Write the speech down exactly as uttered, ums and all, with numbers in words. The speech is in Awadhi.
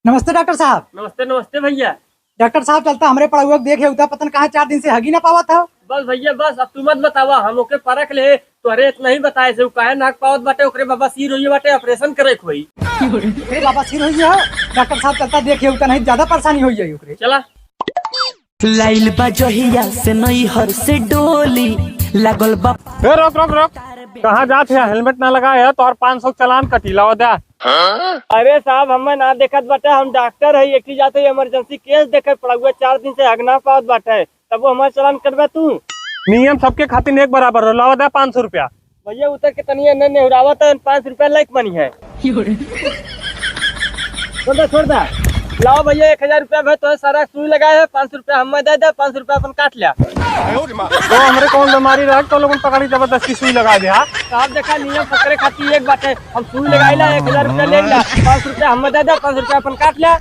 नमस्ते डॉक्टर साहब। नमस्ते, नमस्ते भैया। डॉक्टर साहब, चलता हमरे पड़ौआ के देख हेउता, पता न कहाँ चार दिन से हगी ना पावत है। बस भैया बस, अब तू मत बतावा, हम ओके परख ले, तोहरे इतना ही बताए से, उ काहे नाक पावत बाटे, ओकरे बवासीर होइए बाटे, ऑपरेशन करे के होई। अरे बवासीर होइए हो? डॉक्टर साहब, चलता देख हेउता, नहीं ज्यादा परेशानी होइए ओकरे। चला। लाइल बा जहिया से नैहर से डोली, लागल बा। ए, रोक, रोक, रोक। कहाँ जात है? हेलमेट ना लगाए है, तोहर पाँच सौ चालान कटी, लावा दे। अरे साहब, हमें ना देखत बाटे, हम डॉक्टर है, एक ही जाते इमरजेंसी केस देखे पड़ा हुआ, चार दिन से हगना पावत बाटे, तब वो हमारे चालान कटबे तू। नियम सबके खातिर एक बराबर हो, लावा दे पाँच सौ रुपया। भैया उतर के तनिए ने नेहुरावत है, पाँच सौ रुपया लाइक मनी है। छोड़ दे, छोड़ दे। लाओ भैया, एक हजार रुपया भाई, तो सारा सुई लगाए है, पाँच सौ रुपया हमें दे दे, पाँच सौ रुपया अपन काट लिया। तो हमरे कौन बीमारी रहे, तो लोगन पकड़ी जबरदस्ती सुई लगा दे, हाँ? तो आप देखा, नियम पकड़े खातिर एक बात है, हम सुई लगाई ला, एक हजार रुपया ले ला, पाँच सौ रुपया हमें दे दे, पाँच सौ रुपया अपन काट लिया।